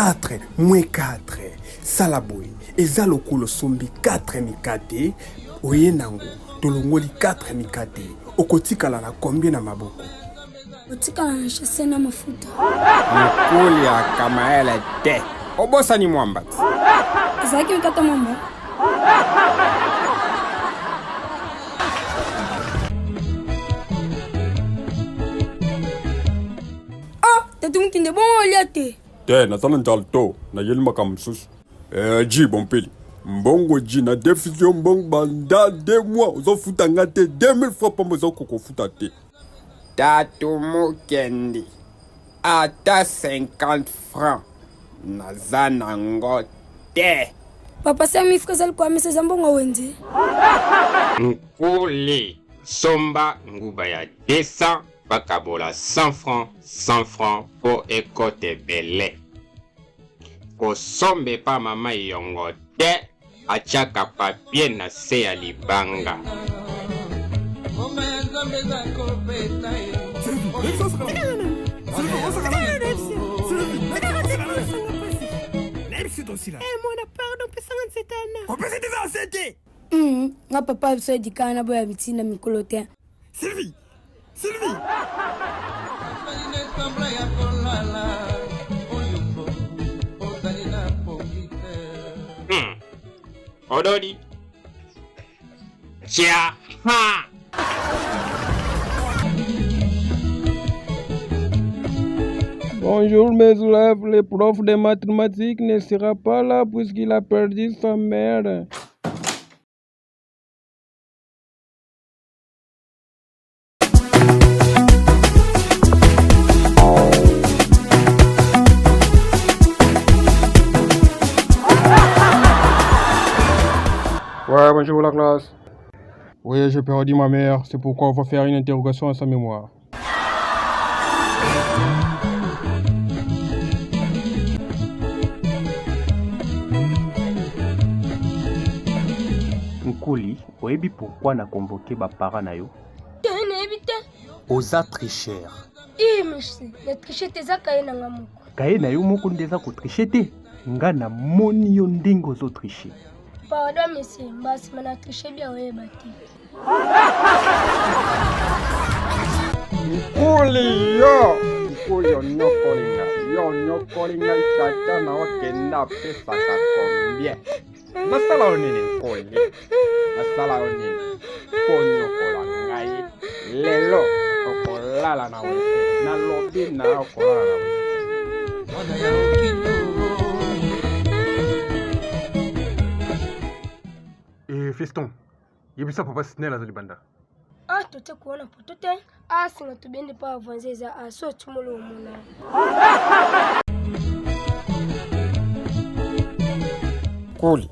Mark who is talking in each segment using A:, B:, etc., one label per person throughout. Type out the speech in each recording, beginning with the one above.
A: 4 moins 4 sala boye eza lokola osombi 4 mikate oye nango tolongoli 4 mikate okotikala na combien na maboko
B: otikala na chasse na mafuta
C: mokoli ya kamaele te obosani mwamba ti
B: ezalaki mikate mwamba Oh, tatu mokinde bongo olia te.
C: Te, naza na nzala to nayeli makambo mosusu. Eh, ji bompeli mbongo ji na defisi yo mbongo banda de mois ozofuta nga te 2000 francs pamba ozokoka kofuta te.
D: Tatu Mukendi, ata 50 francs naza nango te.
B: Papa sami frère ezali koamisa eza mbongo wenze.
D: Nkuli, somba nguba ya 200 bakabola 100 francs 100 francs po ekota ebele. Kosomba epa mama Iyongo te. Atiaka papier na se ya libanga.
B: Nga papa biso edikana na boya bitinda mikolo te.
A: Sylvie Sylvie
D: Ododi. Tcha. Ha.
E: Bonjour mes élèves, le prof de mathématiques ne sera pas là puisqu'il a perdu sa mère.
C: Ouais, bonjour la classe. Oui, je perdu ma mère, c'est pourquoi on va faire une interrogation à sa mémoire.
F: Nkuli, oyebi pourquoi na convoquer ba parents na yo?
B: Te, nayebi te.
F: Oza tricheur.
B: Ih, monsieur, na tricher te eza kaye na nga moko.
F: Kaye na yo moko nde eza ko tricher te. Nga na moni yo ndenge ozo tricher.
B: Pardon monsieur, mbala sima na tricher bien oyeba te.
C: Nkuli yo nkuli onyokoli nga yo onyokoli ngai tata na okenda apesaka combien nasala yo nini nkoli nasala yo nini mpo onyokola ngai lelo okolala na wese nalobi na yo okolala na wese
G: Eh, fiston yebisa papa snel aza libanda
B: ah tote kuona poto te asinga ah, tobende mpo avanse eza aso ah, otimoli omona
C: Kuli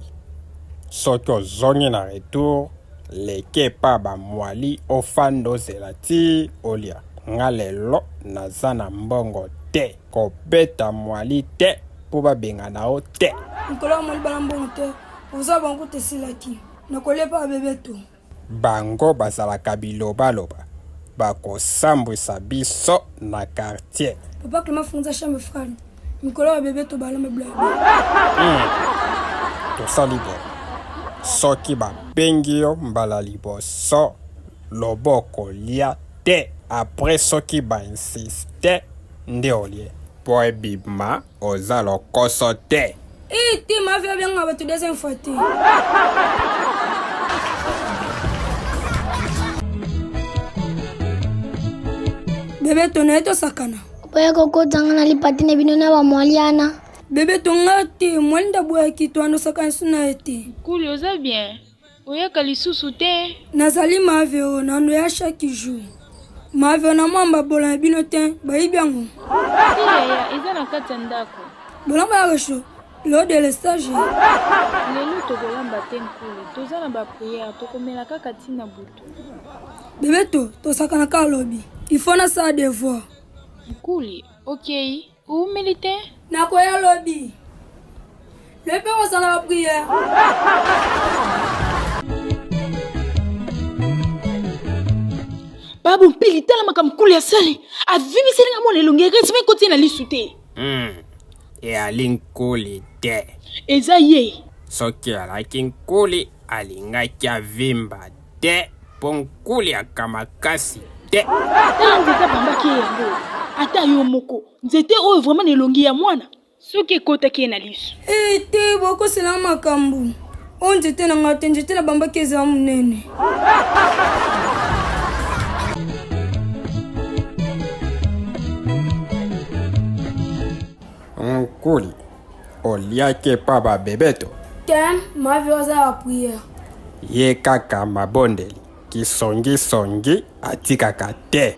C: soki ozongi na retour leke epa bamwali ofanda ozela ti olia nga lelo naza na mbongo te kobeta mwali te mpo babengana yo te
B: mikolo ya mwali bana mbongo te oza bango kutu esilaki nakolia epa bebe to
C: Bango bazalaka bilobaloba bakosambwisa biso na quartier.
B: Papa Clement funza chambre froide mikolo ya bebe to balamba bla.
C: Tosali boye soki babengi yo mbala liboso loboko lia te après soki ba insiste nde olie po ebima Oza lokoso te.
B: Eh te mafia abenga bato deuxième fois te. Bebe to na ye tosakana.
H: Oya kokota nga na lipati na bino na bamwaliana.
B: Bebe to nga te mwali ndaboyaki to ando sakana su na ye te.
I: Kuli oza bien? Oyaka lisusu te?
B: Nazali maveo na ndo ya chaque jour. Maveo na mwamba bola na bino te bayibi yango.
I: Te yaya eza na kati ya ndako.
B: Bolamba ya resho lelo delestage.
I: Lelo tokolamba te nkulu toza na ba prière tokomela kaka ti na butu.
B: Bebe to tosakana kaka lobi il faut nasala devoir.
I: Nkuli okei? Owumeli te?
B: Nakoya lobi. Lobi mpe kozala ba prière.
I: Babu mpili tala makambo kulu ya sali avimiseli nga mwana elongi eresme ekoti ye na lisu te.
D: Eyali nkuli te.
I: Eza ye.
D: Soki alaki nkuli alingaki avimba te mpo nkuli aka makasi te.
I: Tala nzete abambaki ye yango. Ata yo moko. Nzete oyo vraiment na elongi ya mwana. Soki ekotaki ye na liso.
B: Eh te bokosela makambo. Oyo nzete na ngai te, nzete na bambaki eza monene.
D: Nkuli, oliaki epa ba bebeto?
B: Te, mavi oza ya prière.
D: Ye kaka mabondeli, kisongisongi atikaka te.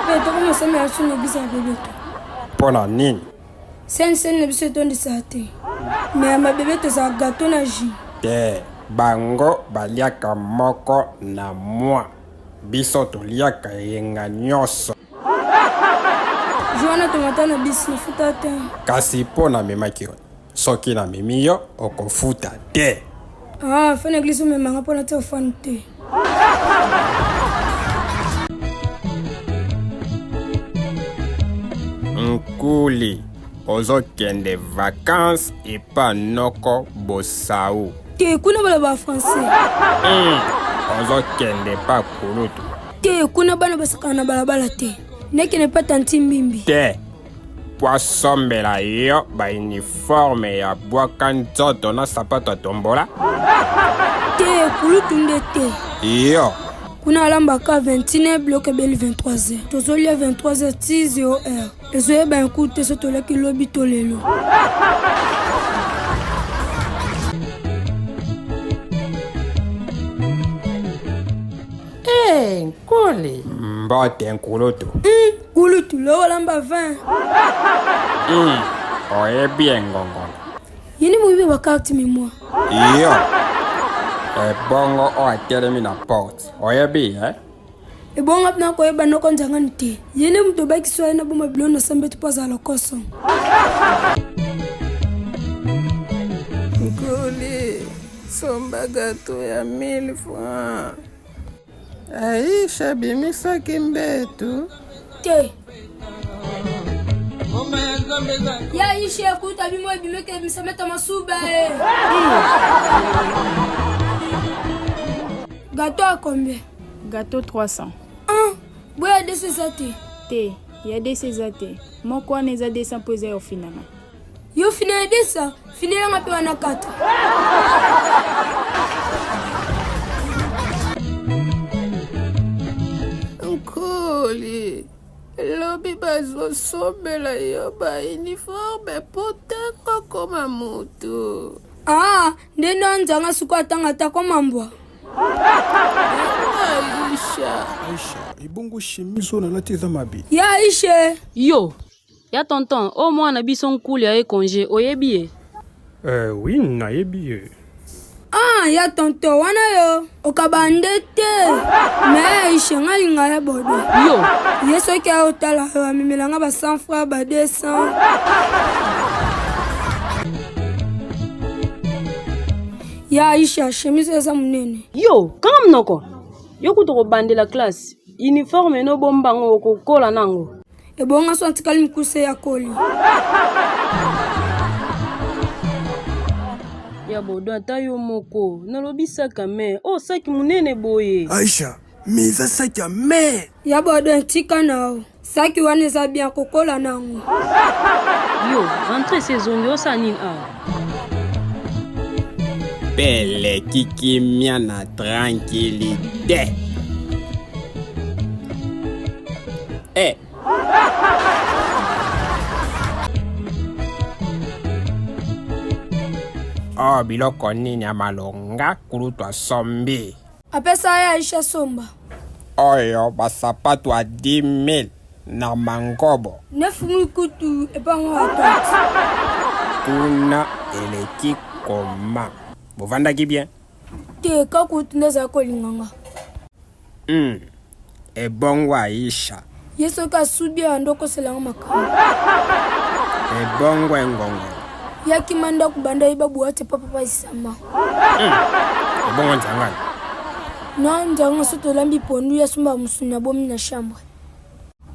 B: Mpe tokomosambela biso na eglise ya bebeto.
D: Mpo na nini?
B: Seni-seni na biso etondisaka te. Me ya mabebe tozala gato na jus.
D: Te, bango baliaka moko na mwa, biso toliaka eyenga nyonso.
B: Jour wana tomata na bisi nafuta te.
D: Kasi mpo namemaki yo, soki namemi yo okofuta te.
B: Ah, fa na eglise omemanga mpo natia ofani te.
D: Nkuli, ozokende vacances epa noko Bosau.
B: Te, kuna baloba français.
D: Ozokende pa kulutu.
B: Te, kuna bana basakana na balabala te. Nakende pa tanti Mbimbi.
D: Te, po asombela yo ba uniforme ya bwaka nzoto na sapato ya tombola.
B: Te, kulutu nde te.
D: Yo.
B: Kuna alambaka 21h biloko ebeli 23h. Tozolia 23h ti 0h. Ezoyeba yanku te so tolaki lobi to lelo.
J: Hey, Nkuli.
D: Mbote nkulutu.
B: Kulutu lokolamba 20.
D: Oyebi engongolo.
B: Yini moyibi ba carte mémoire.
D: Yo. Ebongo oyo atelemi na porte. Oyebi eh?
B: Ebongo mpena koyeba noko nzangani te. Ye nde moto obakisi ye na boma biloko na sambetu mpo azala lokoso.
J: Nkuli, somba gato ya 1000 francs. Aisha abimisaki mbetu.
B: Te. Ya Aisha ekuta bimo ebimeke ebimisa masuba e. Gâteau à combien?
I: Gâteau 300.
B: Ah, boya 200 eza te.
I: Te, ya 200 eza te. Moko wana eza 200 mpo eza ya ofinana.
B: Yo finela 200, finela nga mpe wana 4.
J: Nkuli, lobi bazosombela yo ba uniforme po tanga koma mutu.
B: Ah, nde ndo nzanga suku atanga ata koma mbwa.
J: Aisha.
A: Aisha, ebongo chemise oyo nalati eza mabe.
B: Ya Aisha.
K: Yo, ya tonton, oyo mwana biso nkuli aye congé, oyebi ye?
A: Oui, nayebi ye.
B: Ah, ya tonton wana yo okaba nde te. Me Aisha nga linga ya bodo.
K: Yo.
B: Ye soki ayo tala yo amemela nga ba 100 francs ba 200. Ya Aisha, chemise eza monene.
K: Yo, kanga monoko. Yo kutu kobandela classe. Uniforme no bomba ngo okokola nango.
B: Ebonga so atikali mokuse ya koli.
K: Ya bodo ata yo moko. Nalobi saka me. Oh, saki monene boye.
A: Aisha, mais eza saki ya me.
B: Ya bodo tika na yo. Saki wana eza bien kokola nango.
K: Yo, rentre esi ezongi osala nini awa?
D: Peleki kimia na tranquillité. Eh. Oh, biloko nini ya malonga kulutu asombi.
B: Apesa ye Aisha somba.
D: Oyo basapatu ya 10 000 na mangobo.
B: 9 kutu epango ya tante.
D: Kuna eleki koma. Bovandaki bien?
B: Te, kakutu nde azali kolinga nga.
D: Ebongo Aisha.
B: Ye soki asubi awa nde okosela nga makambo.
D: Ebongo engongo.
B: Ye akima ndako banda ayeba boite pa papa Isama.
D: Ebongo nzangani.
B: Na nzanga so tolambi pondu ye asombaka mosuni abomi na chambre.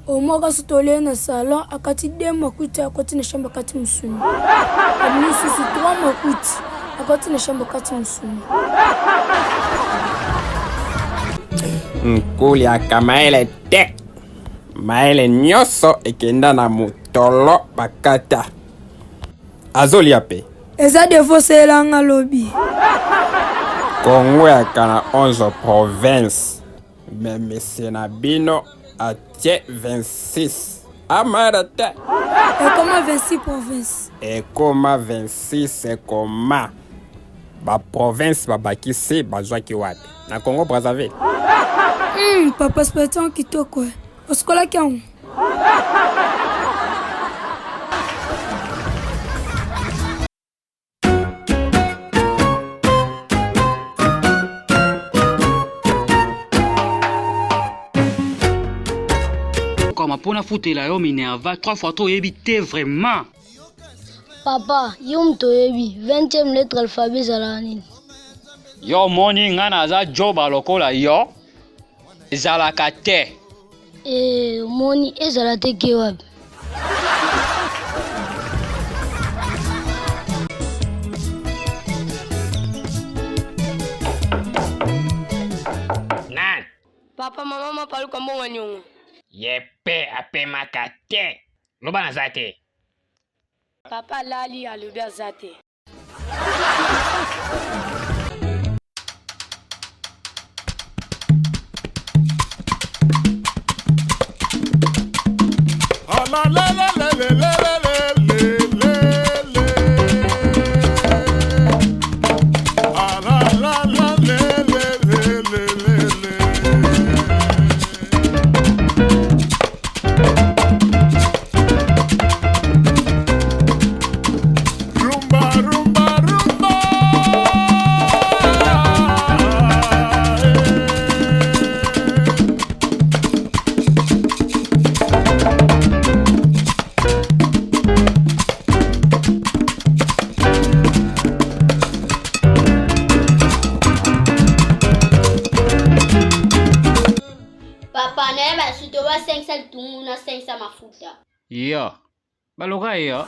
B: Omwaka so tolie na salon akati de makuti akoti na chambre akati mosuni. Abimi lisusu 3 makuti akoti na chambre akati mosuni.
D: Nkoliaka mayele te, mayele nyonso ekenda na motolo bakata. Azolia pe.
B: Eza defo selanga lobi.
D: Kongo yaka na 11 province. Mais monsieur na bino atie 26. Amara te.
B: Ekoma 26 province.
D: Ekoma 26 ekoma. Ba province babakisi bazwaki wapi? Na Congo Brazzaville.
B: Papa Spartan kitoko. Osukolaki yango?
L: Koma mpo nafutela yo minerva 3 fois to oyebi te vraiment.
H: Papa, yo moto oyebi 20e lettre alphabet ezalaka nini?
L: Yo omoni nga naza joba lokola yo ezalaka te.
H: Eh, omoni ezala te ke wapi?
D: Nani?
K: Papa, mama mapaluka mbongo ya niongo.
D: Ye pe apemaka te. Loba naza te.
K: Papa alali alobi aza te.
M: Rumba, rumba, rumba.
H: Papa nayeba suto ba 500 litungu na 500 mafuta.
L: Yo baloka yo.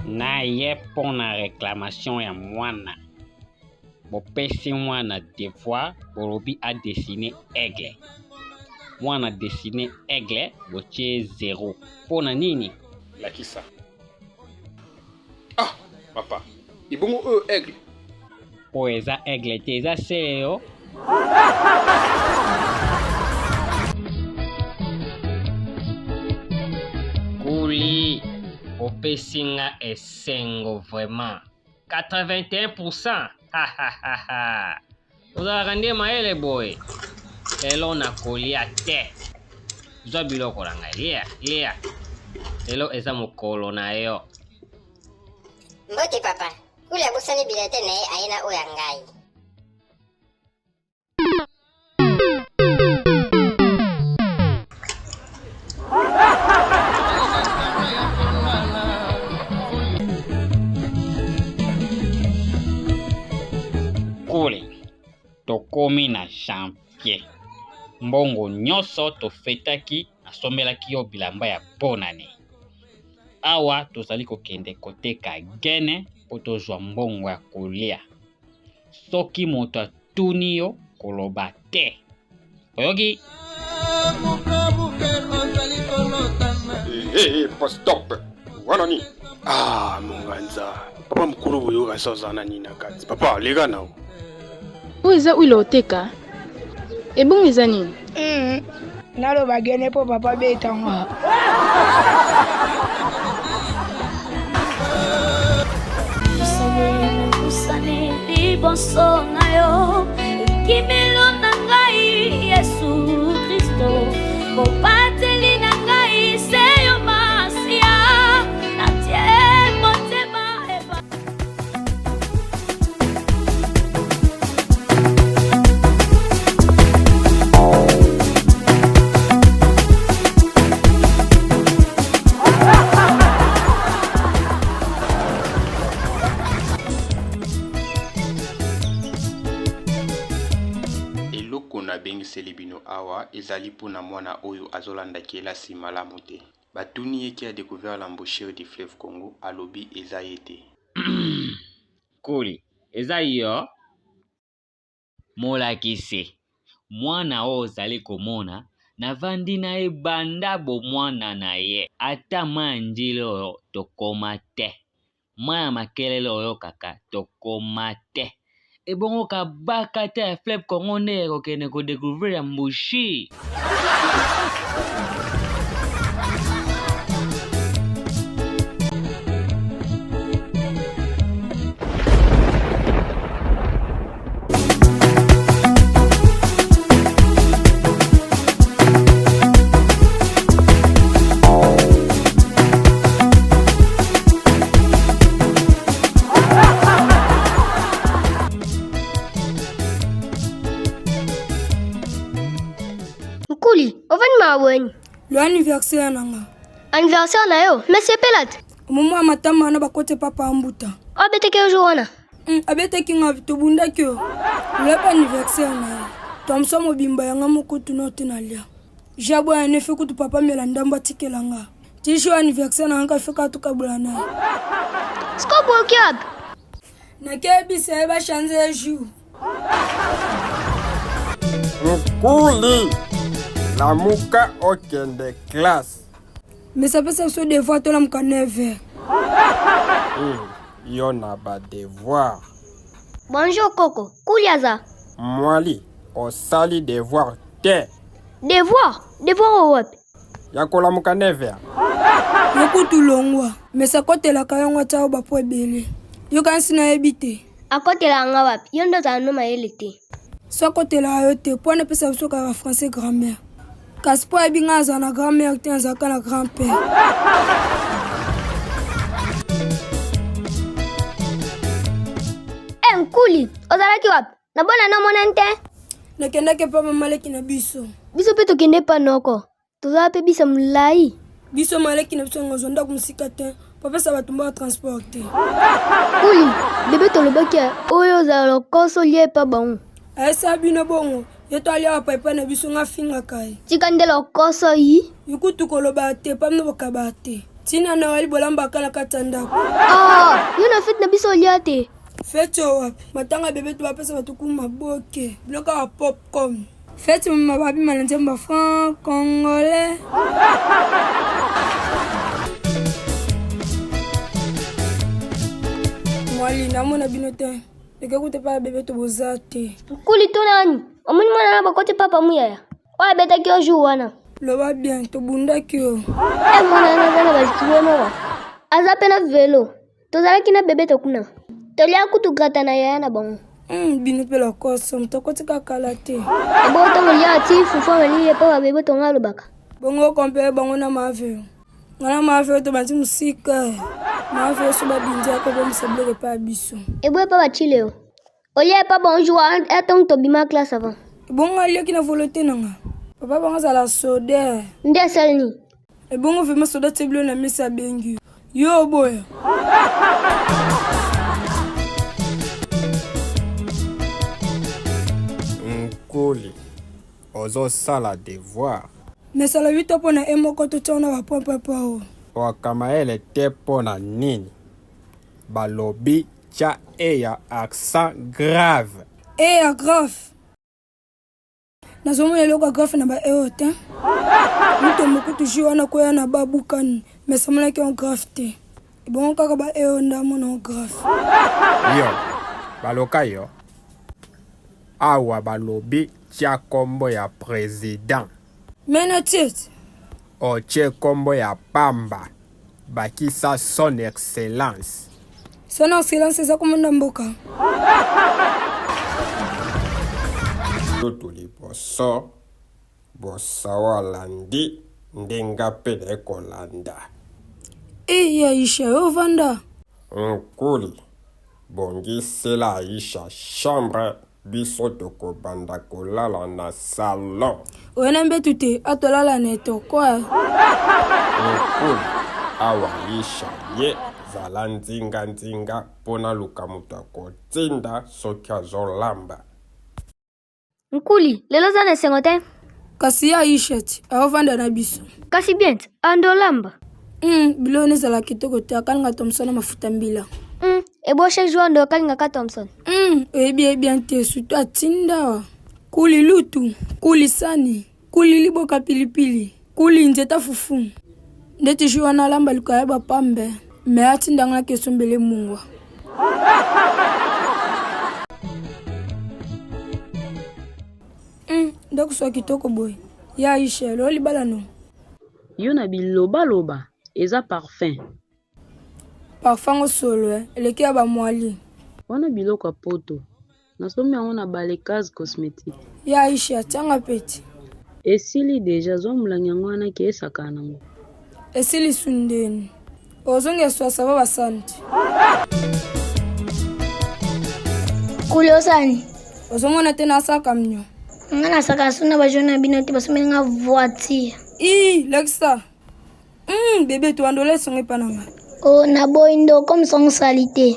D: Na ye mpo na reclamation ya mwana. Bopesi mwana devoir, bolobi a dessiner aigle. Mwana dessiner aigle, botie 0. Mpo na nini?
A: Lakisa. Ah, papa, ebongo oyo aigle?
D: Oyo eza aigle te, eza sele yo. Kuli, opesi nga esengo vraiment. 81%. Ozalaka nde mayele boye. Lelo nakolia te. Zwa biloko na ngai, lia, lia. Lelo eza mokolo na yo.
N: Mbote papa, Kuli abosani bulletin na ye aye na oyo ya ngai.
D: Kuli, tokomi na janvier. Mbongo nyonso tofetaki nasombelaki yo bilamba ya bonane. Awa tozali kokende koteka gene mpo tozwa mbongo ya kolia. Soki moto atuni yo koloba te. Oyoki?
A: Hey, hey, papa stop. Wana nini? Ah, monganza. Papa mokolo boyoka so oza na nini na kati. Papa, leka nao.
I: Oyo eza huile oteka. Ebongo eza nini?
B: Naloba gene mpo papa beta nga.
O: Liboso na yo ekimelo na ngai Yesu Kristo mobateli na ngai se yo Masia natie motema epa.
P: tobongiseli bino awa ezali mpo na mwana oyo azolanda kelasi malamu te. Batuni ye qui a decouvert l'embouchure du fleuve Congo, alobi eza ye te.
D: Kuli, eza yo? Molakisi, mwana oyo ozali komona, navandi na ye banda bomwana na ye. Ata mai ya Ndjili oyo tokoma te. Mai ya makelele oyokaka tokoma te. Ebongo kabaka te ya fleuve Congo nde ekokende ko decouvrir ya mbushi.
H: Nkuli, ovandi mawa boni?
B: Lo anniversaire na nga.
H: Anniversaire na yo? Mais sepela te.
B: Omomo ya matama wana bakote papa ambuta.
H: Obetaki yo jour wana?
B: Abetaki nga tobundaki yo. Loyebi anniversaire na ye. Twamso mobimba yanga moko tuna te nalia. Jabo ya nefe kutu papa mela ndambo atikela nga. Ti jour anniversaire na nga feka tukabola na ye.
H: Sikoyo boyoki wapi?
B: Nakeyebisa ye bachange ye jour.
C: Nkuli, lamuka okende classe.
B: Mais apesa biso devoir tolamuka 9 heures.
C: Yo na ba devoir.
H: Bonjour koko, kuli aza.
C: Mwali, osali devoir te.
H: Devoir? Devoir oyo wapi?
C: Ya kolamuka 9 heures.
B: Yo kutu longwa, mais akotelaka yango atia yo bapo ebele. Yo kanisi nayebi te.
H: Akotelaka nga wapi? Yo nde ozala no mayele te.
B: So akotelaka yo te mpo wana epesa biso kaka français grammaire. Kasi mpo ayebi nga azala na grand-mère te, azalaka na grand-père.
H: Eh, Nkuli, ozalaki wapi? Nabona namonani te.
B: Nakendaki epa mama leki na biso.
H: Biso mpe tokende epa noko. Tozala mpe bisa molai.
B: Biso maleki na biso ngozwa ndako mosika te popesa bato mboka transport te.
H: Kuli, bebe tolobaki oyo ozala lokoso lia epa bango.
B: Ayesa bino bongo ye to aliaka paipai na biso nga afingaka ye.
H: Tika nde lokoso yi.
B: Ikutu koloba te pa bino bokaba te. Tina Noël bolambaka na kati ya ndako.
H: Ah, yo na fete na biso olia te.
B: Fete oyo wapi? Matanga bebe to bapesa bato ku maboke. Biloko ya popcorn. Fete mama babima na nzembo franc congolais. Mwali namona bino te. Eke kuta pa bebe to boza te.
H: Nkuli to nani? Omoni mwana na bakoti papa muyaya. Oyo abetaki yo jour wana.
B: Loba bien tobundaki yo.
H: Eh mwana wana aza na ba moko. Aza pe na velo. Tozalaki na bebe to kuna. Tolia kutu grata na yaya na bango.
B: Bino mpe lokoso moto akotika kala te.
H: Ebongo ntango lia ati fufu ameli ye mpo babebe tonga alobaka.
B: Bongo compare bango na maveo. Nga na maveo tobandi mosika. Maveo so babindi akobomisa biloko epai ya biso.
H: Eboye mpo bachile yo. Olia epa bonjour atongo tobima classe avant.
B: Ebongo aliaki na volonté na nga. Papa bango azala soda.
H: Nde asali nini?
B: Ebongo vraiment soda tie bilo na mesa abengi yo. Yo oboya.
C: Nkuli, ozosala devoir.
B: Mais alobi to mpo na ye moko totia wana ba point point point oyo.
C: Okamayele te mpo na nini? Balobi tya e ya accent grave.
B: E ya grave. Nazomona eloko ya grave na ba e oyo te. Mutombo kutu jour wana koya na babukani mais amonaki yango grave te. Ebongo kaka ba e oyo nde amona yango grave.
C: Yo, baloka yo. Awa balobi tya kombo ya president.
B: Mais na tie te.
C: Otie kombo ya pamba. Bakisa son excellence.
B: Son excellence eza kombo na mboka.
C: Lutu liboso bosawa alandi nde nga pe naye kolanda.
B: Eh ya Aisha yo ovanda.
C: Nkuli bongisela Aisha chambre Biso tokobanda kolala na salon.
B: Oye na mbetu te, atolala na etoko.
C: Nkulu, awa Aisha ye zala nzinga nzinga mpo naluka moto akotinda soki azolamba.
H: Nkuli, lelo oza na esengo te?
B: Kasi ye Aisha ti aovanda na biso.
H: Kasi bien ti, ando olamba.
B: Biloko ne ezalaka kitoko te, akalinga Thomson na mafuta mbila.
H: Ebo chaque jour ando akalingaka Thomson.
B: Oyebi ye bien te, surtout atinda. Kuli lutu, kuli sani, kuli liboka pilipili, kuli nzeta fufu. Ndeti jour wana alamba likayabo ya pambe, mais atinda nga nake sombele mungwa. Ndako swa kitoko boye. Ya Aisha, lelo libala no.
K: Yo na bilobaloba eza parfum.
B: Parfum ngo solo eh, eleki ya ba mwali.
K: Wana biloko ya poto. Nasombi yango na Balekaz Cosmetique.
B: Ya Aisha, tianga peti.
K: Esili deja, zwa mulangi yango wana ke esakana nango.
B: Esili sundeni. Ozongi eswa sava basanti.
H: Kuli osani.
B: Ozomona te nasaka mnyo.
H: Nga nasaka suna ba jeune na bino te basombeli nga voiture.
B: Ii, lakisa. Bebe to andola esongo epa na nga.
H: Oh, naboyi ndo comme son salite.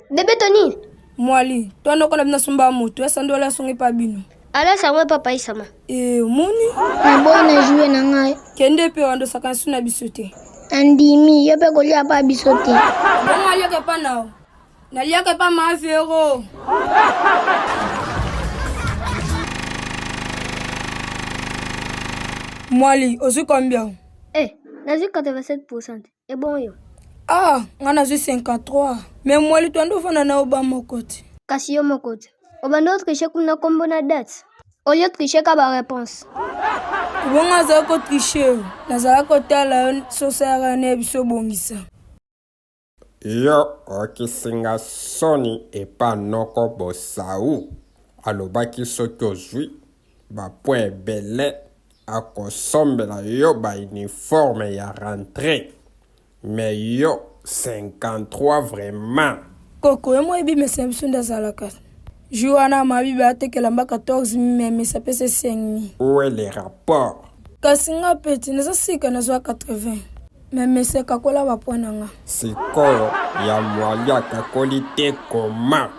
H: Bebe to nini?
B: Mwali, to andoko na bino asomba moto, esa ndola esongo epa bino.
H: Ala sango epa papa Isama.
B: Eh, omoni?
H: Naboyi na jouer na ngai.
B: Kende pe wandosaka nsu na biso te.
H: Nandimi, yo pe kolia pa biso te.
B: Bongo aliaka epa nao. Naliaka epa ma Vero. Mwali, ozwi combien?
H: Eh, nazwi 87%. Ebongo yo?
B: Ah, nga nazwi 53. Mais mwali twanda ofanda na oba moko te.
H: Kasi yo moko te. Obanda otriche kuna kombo na date. Olie triche ka ba réponse.
B: Ebongo azali kotriche. Nazalaki kotala yo sosa yaka na biso obongisa.
C: Yo okisi nga soni epa noko Bosau alobaki soki ozui ba point ebele akosombela yo ba uniforme ya rentree mais yo 53 vraiment.
B: Koko yo moyebi mesa na biso nde azalaka jour wana mabibi atekela mba 14 mais mesa apesa 5
C: Où est le rapport?
B: Kasi nga peti naza sika nazwa 80 Mais monsieur kakola ba points na nga.
C: Sikoyo ya mwali akakoli te comment?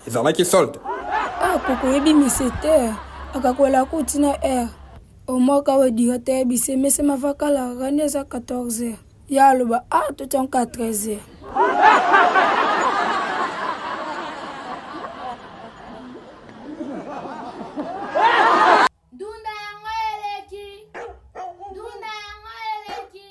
C: Ezalaki solde?
B: Ah koko oyebi monsieur te akakola kuti na heure omoka we directeur ayebisi monsieur mavakala rende eza 14 heures ye aloba ah totia yango kaka 13 heures.
O: Ndunda yango eleki. Ndunda yango eleki.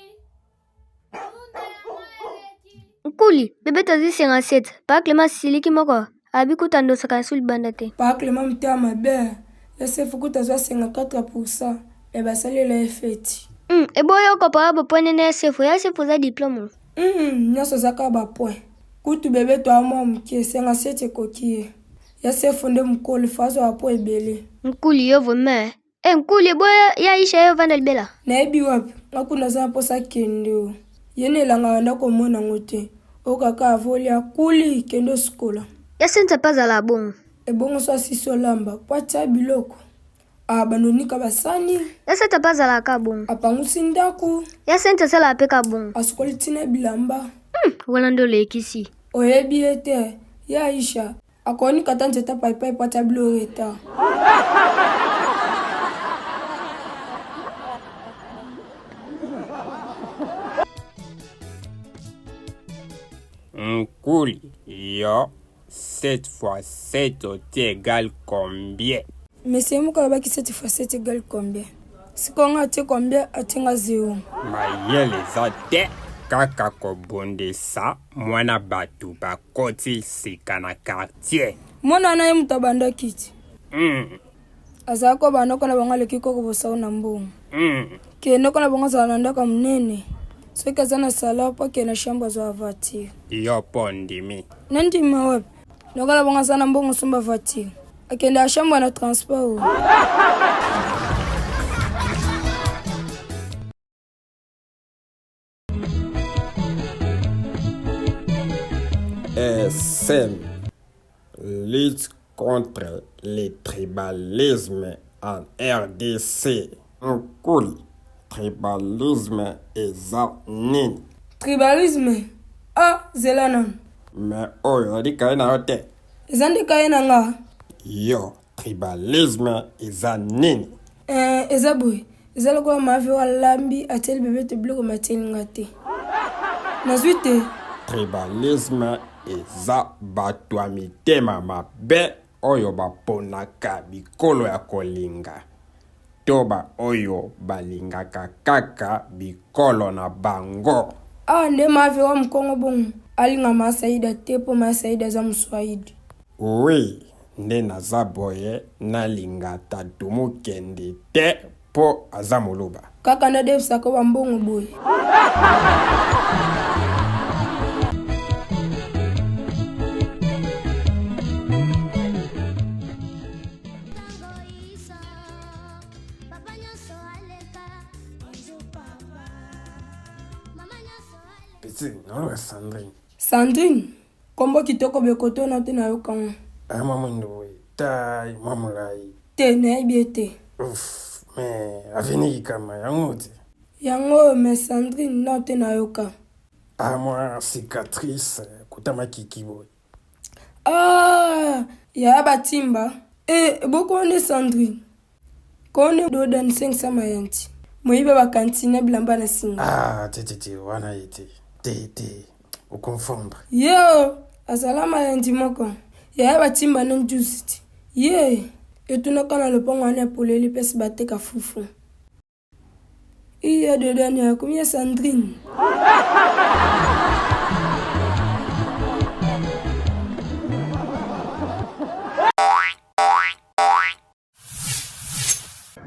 O: Ndunda yango eleki.
H: Nkuli, bebe tozwi 57. Pa Clement asiliki moko, abi kutu andosaka lisusu libanda te.
B: Pa Clement motema mabe, Yosefu kutu azwa 54 pourcent, mais basalela ye feti.
H: Eboyi okopa ba point na Yosefu, Yosefu oza diplome.
B: Nyonso eza kaka ba point. Kutu bebe toa mwa moke, 57 ekoki ye. Ya sefo nde mukolo faut azwa ba points ebele.
H: Nkuli yo vraiment eh nkuli eboya ya Aisha yo vanda libela.
B: Nayebi wapi nga kuna naza na posa akende o ye na elanga banda komona ngo te oyoka kaka avolia kuli kende osukola.
H: Ya Cynthia pe azalaka bongo.
B: Ebongo so asisi olamba po atia biloko abanda onika basani.
H: Ya Cynthia pe azalaka kaka bongo.
B: Apangusi ndaku.
H: Ya Cynthia asalaka pe kaka bongo.
B: Asukoli ti na bilamba.
H: Wana nde olekisi.
B: Oyebi ye te ye Aisha akonika ata nzete ya paipai po atia bilo retard.
C: Nkuli yo 7 fois 7 otie egal combien?
B: Monsieur moko alobaki 7 fois 7 egal combien? Sikoyo nga atie combien atie nga 0.
C: Mayele eza te kaka kobundisa mwana batu bakoti sika na quartier.
B: Mwana wana ye moto abandaki ti. Azalaki koba noko na bango aleki koko bosau na mbongo. Ke noko na bango azala na ndako ya monene. Soki aza na salon po akende na chambre azwa voiture.
C: Yo po ondimi.
B: Nandima wapi? Noko na bango aza na mbongo osomba voiture. Akende na chambre na transport oyo.
C: SM lutte contre le tribalisme en RDC. Nkuli, tribalisme eza nini?
B: Tribalisme? Ah, zela nanu.
C: Mais oyo ezali kaye na yo te.
B: Eza nde kaye na nga.
C: Yo. Tribalisme eza nini?
B: Eh, eza boye eza lokola mavi oyo alambi atieli bebe te biloko matieli nga te nazwi te.
C: Tribalisme eza bato ya mitema mabe oyo baponaka bikolo ya kolinga to baoyo balingaka kaka bikolo na bango.
B: Awa nde mavi wa mokongo bongo alinga masaida te mpo masaida aza moswahili.
C: Oui, nde naza boye nalinga tatu mukendi te po aza muluba.
B: Kaka nde adefisaka ba mbongo boye.
A: Petit, naoloba Sandrine.
B: Sandrine? Kombo kitoko bekoto na te nayoka ngo.
A: Ah mwa mwindo boye taille mwa molayi.
B: Te nayebi ye te.
A: Ouf mais avenue kikama yango te.
B: Yango oyo mais Sandrine non te nayoka.
A: Ah mwa cicatrice kota makiki boye.
B: Ah yaya batimba eh eboko nde Sandrine. Kone dodan 500 mayanti. Moyiba ba cantine bilamba na singa.
A: Ah te te te wana ye te. Te te oconfondre.
B: Yo azala mayanti moko. Yaya batimba na njuzi ti. Ye etunaka na lopango wana ya polele place bateka fufu. Iya dodani akomi ya Sandrine.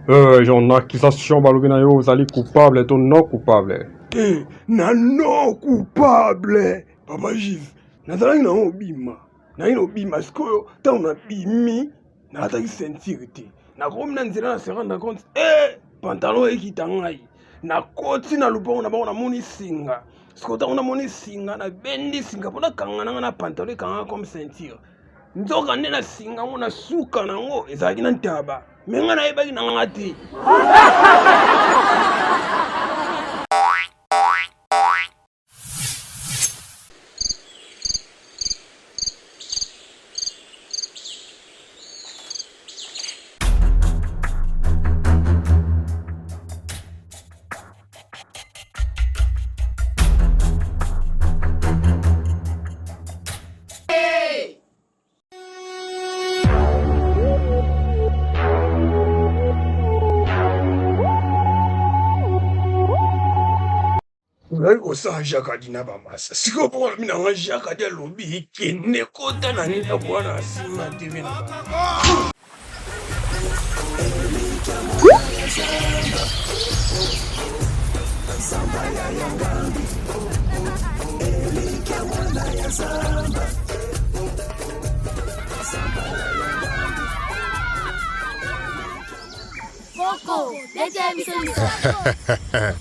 C: Euh, genre accusation balobi na yo ozali coupable to non coupable
A: te na non coupable papa gise nazalaki nango obima naye nobima sikoyo ntango nabimi nalataki ceinture te nakomi na nzela na se rendre compte e eh, pantalon ekita ngai nakoti na lopango na bango namoni singa sikoyo ntango namoni singa nabendi singa mpo nakanga nanga na pantalon ekangaka comme ceinture nzoka nde na singa yango na suka na yango ezalaki na ntaba me ngai nayebaki na nga te. Ozali kosala jakadi na bamasa sikoyo mpo alobi na nga jakadi alobi kende kota na ndako wana nsima tv na bango.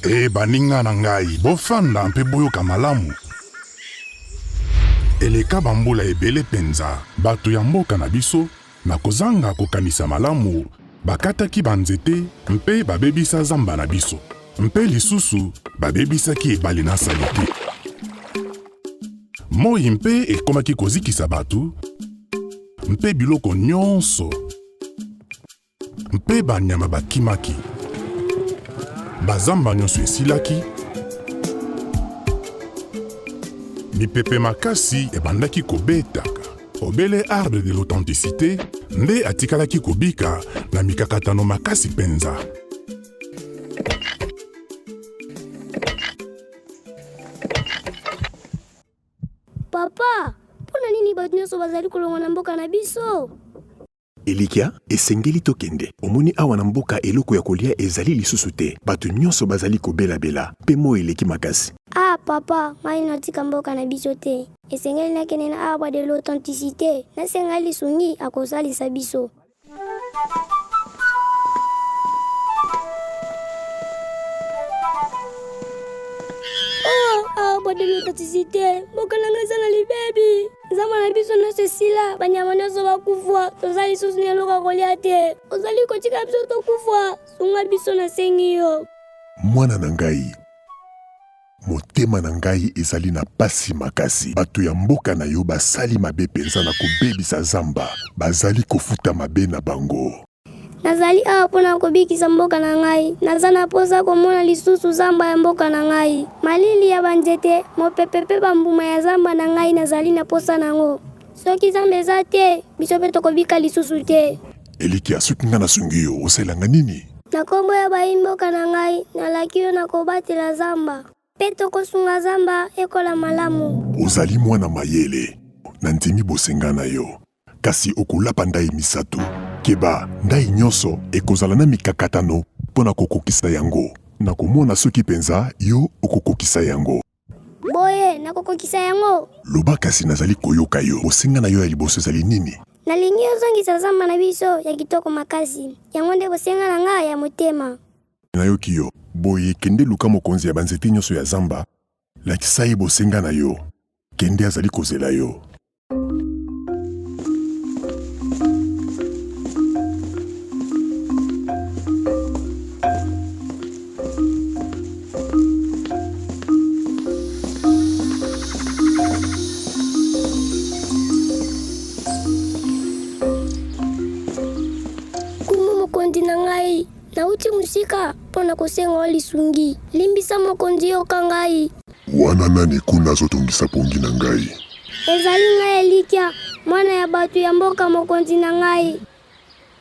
M: E baninga na ngai, bofanda mpe boyoka malamu. Eleka bambula ebele mpenza, bato ya mboka na biso Na kozanga kokanisa malamu, bakataki banzete mpe babebisa zamba na biso. Mpe lisusu, babebisaki ebale na salite. Moi mpe ekomaki kozikisa bato mpe biloko nyonso. Mpe banyama bakimaki. Bazamba nyonso esilaki. Mipepe makasi ebandaki kobetaka. Obele Arbre de l'authenticite nde atikalaki kobika na mikakatano makasi mpenza.
H: Papa, mpo na nini bato nyonso bazali kolongwa na mboka na biso?
Q: Elikya, esengeli tokende. Omoni awa na mboka eloko ya kolia ezali lisusu te. Bato nyonso bazali kobelabela mpe moi eleki makasi.
H: Ah papa, ngai natika mboka na biso te. Esengeli nakende na Arbre de l'authenticite, nasenga lisungi, akosalisa biso. Oh, Arbre de l'authenticite, mboka na ngai eza na libebi. Zamba na biso nyonso esila, banyama nyonso bakufwa, toza lisusu na eloko ya kolia te. Ozali kotika biso tokufwa, sunga biso nasengi yo.
Q: Mwana na ngai. Motema na ngai ezali na pasi makasi. Bato ya mboka na yo basali mabe penza na kobebisa zamba. Bazali kofuta mabe na bango.
H: Nazali awa mpo na kobikisa mboka na ngai. Naza na mposa komona lisusu zamba ya mboka na ngai. Malili ya banzete, mopepe mpe bambuma ya zamba na ngai nazali na mposa na yango. Soki zamba eza te, biso mpe tokobika lisusu te.
Q: Elikia, soki ngai nasungi yo, osalela ngai nini?
H: Na nkombo ya bayi-mboka na ngai, nalaki yo nakobatela zamba. Mpe tokosunga zamba ekola malamu.
Q: Ozali mwana mayele. Nandimi bosenga na yo. Kasi okolapa ndai misatu. Keba, ndai nyonso ekozala na mikakatano mpo na kokokisa yango. Nakomona soki mpenza yo okokokisa yango.
H: Boye, nakokokisa yango.
Q: Loba kasi nazali koyoka yo. Bosenga na yo ya liboso ezali nini?
H: Nalingi ozongisa zamba na biso ya kitoko makasi. Yango nde bosenga na nga ya motema.
Q: Nayoki yo. Boye kende luka mokonzi ya banzete nyonso ya zamba, lakisa ye bosenga na yo. Kende azali kozela yo.
H: Nkumu mokonzi na ngai, nauti mosika mpo na kosenga yo lisungi. Limbisa mokonzi, yoka ngai.
Q: Wana nani kuna azotungisa pongi na ngai?
H: Ezali ngai Elikya, mwana ya bato ya mboka mokonzi na ngai.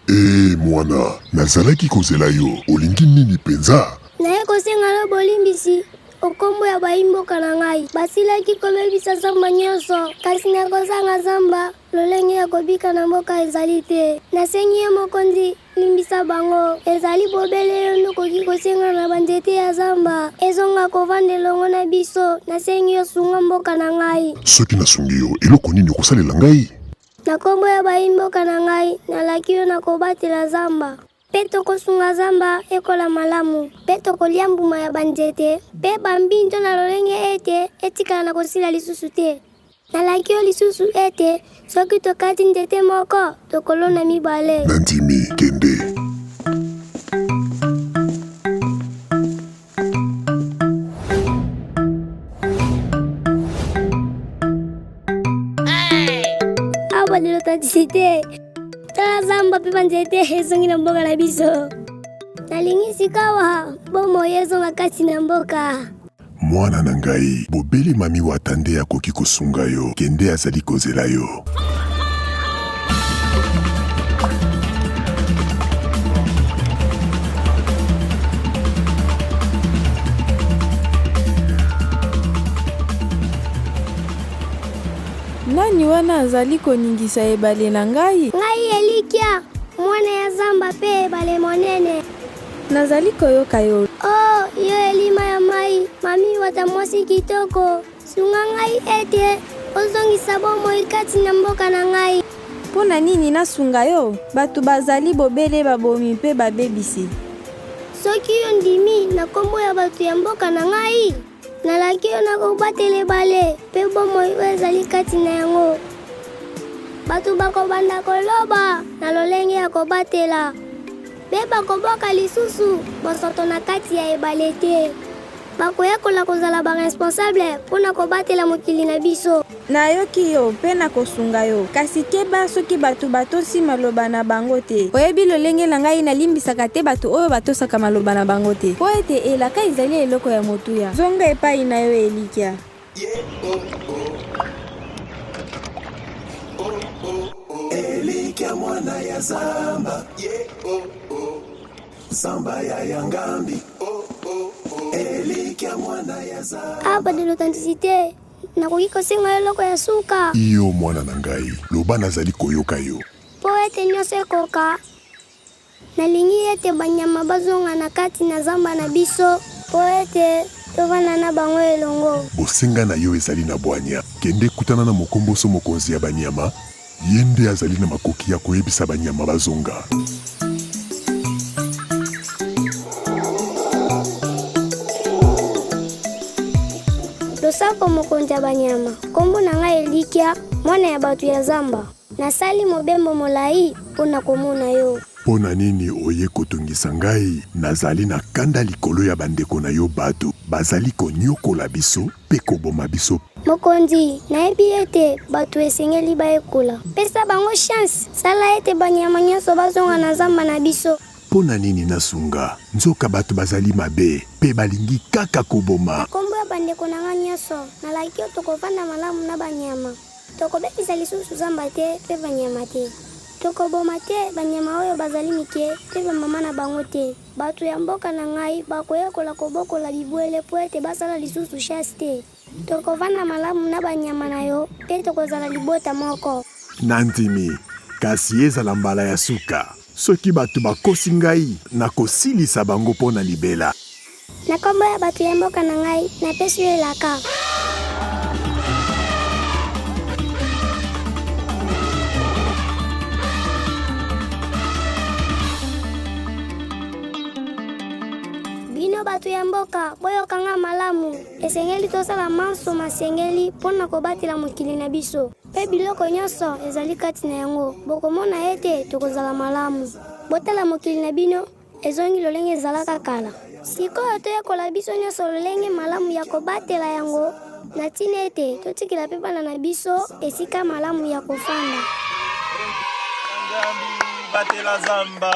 Q: Ee mwana, nazalaki kozela yo. Olingi nini penza?
H: Naye kosenga yo bolimbisi o kombo ya bayi-mboka na ngai. Basilaki kobebisa zamba nyonso, kasi na kozanga zamba, lolenge ya kobika na mboka ezali te. Nasengi yo mokonzi, Limbisa bango. Ezali bobele yo nde okoki kosenga na banzete ya zamba ezonga kovanda elongo na biso. Nasengi yo sunga mboka na ngai.
Q: Soki nasungi yo, eloko nini okosalela ngai?
H: Na kombo ya bayi-mboka na ngai, nalaki yo nakobatela zamba. Mpe tokosunga zamba ekola malamu, mpe tokolia mbuma ya banzete mpe bambinzo na lolenge ete etikala na kosila lisusu te. Nalaki yo lisusu ete soki tokati nzete moko, tokolona mibale.
Q: Nandimi, kende.
H: Awa de l'authenticité. Tala zamba mpe banzete ezongi na mboka na biso. Nalingi sikawa bomoi ezonga kati na mboka.
Q: Mwana na ngai, bobele Mami Wata nde akoki kosunga yo. Kende azali kozela yo.
J: Nani wana azali koningisa ebale na ngai?
H: Ngai Elikya, mwana ya zamba mpe ebale monene.
J: Nazali koyoka yo.
H: Oh, yo elima ya mai, mami wata mwasi kitoko, sunga ngai ete ozongisa bomoi kati na mboka na ngai.
J: Mpo na nini nasunga yo? Bato bazali bobele babomi mpe babebisi.
H: Soki yo ndimi na nkombo ya bato ya mboka na ngai, Nalaki yo nakobatela ebale mpe bomoi oyo ezali kati na yango. Bato bakobanda koloba na lolenge ya kobatela, mpe bakobwaka lisusu bosoto na kati ya ebale te. Bakoyekola kozala ba responsable mpo na kobatela mokili na biso.
J: Nayoki yo, mpe nakosunga yo. Kasi keba soki bato batosi maloba na bango te. Oyebi lolenge na ngai, nalimbisaka te bato oyo batosaka maloba na bango te. Mpo ete elaka ezali eloko ya motuya. Zonga epai na yo, Elikya.
R: Elikya mwana ya zamba. Zamba ya yangambi. Elikya mwana ya zamba.
H: Arbre de l'authenticité. Nakoki kosenga yo eloko ya suka?
Q: Iyo, mwana na ngai, loba, nazali koyoka yo.
H: Mpo ete nyonso ekoka, nalingi ete banyama bazonga na kati na zamba na biso, mpo ete tovanda na bango elongo.
Q: Bosenga na yo ezali na bwanya. Kende kutana na mokomboso mokonzi ya banyama, ye nde azali na makoki ya koyebisa banyama bazonga.
H: Losako mokonzi ya banyama. Nkombo na ngai Elikya, mwana ya bato ya zamba. Nasali mobembo molai mpo na komona yo.
Q: Mpo na nini oye kotungisa ngai? Nazali na kanda likolo ya bandeko na yo bato. Bazali konyokola biso mpe koboma biso.
H: Mokonzi, nayebi ete bato esengeli bayekola. Pesa bango chance. Sala ete banyama nyonso bazonga na zamba na biso.
Q: Mpo na nini nasunga, nzoka bato bazali mabe mpe balingi kaka koboma?
H: Na kombo ya bandeko na ngai nyonso, nalaki yo tokovanda malamu na banyama. Tokobebisa lisusu zamba te mpe banyama te. Tokoboma te banyama oyo bazali mike mpe bamama na bango te. Bato ya mboka na ngai bakoyekola kobokola bibwele mpo ete basala lisusu chasse te. Tokovanda malamu na banyama na yo mpe tokozala libota moko.
Q: Nandimi, kasi ezala mbala ya suka. Soki bato bakosi ngai, nakosilisa bango mpo na libela.
H: Na kombo ya bato ya mboka na ngai, napesi yo elaka. Bino bato ya mboka, boyoka nga malamu. Esengeli tosala manso masengeli mpo na kobatela mokili na biso mpe biloko nyonso ezali kati na yango. Bokomona ete tokozala malamu. Botala mokili na bino ezongi lolenge ezalaka kala. Sikoyo toyekola biso nyonso lolenge malamu ya kobatela yango na ntina ete totikela mpe bana na biso esika malamu ya kofanda.
S: Batela zamba.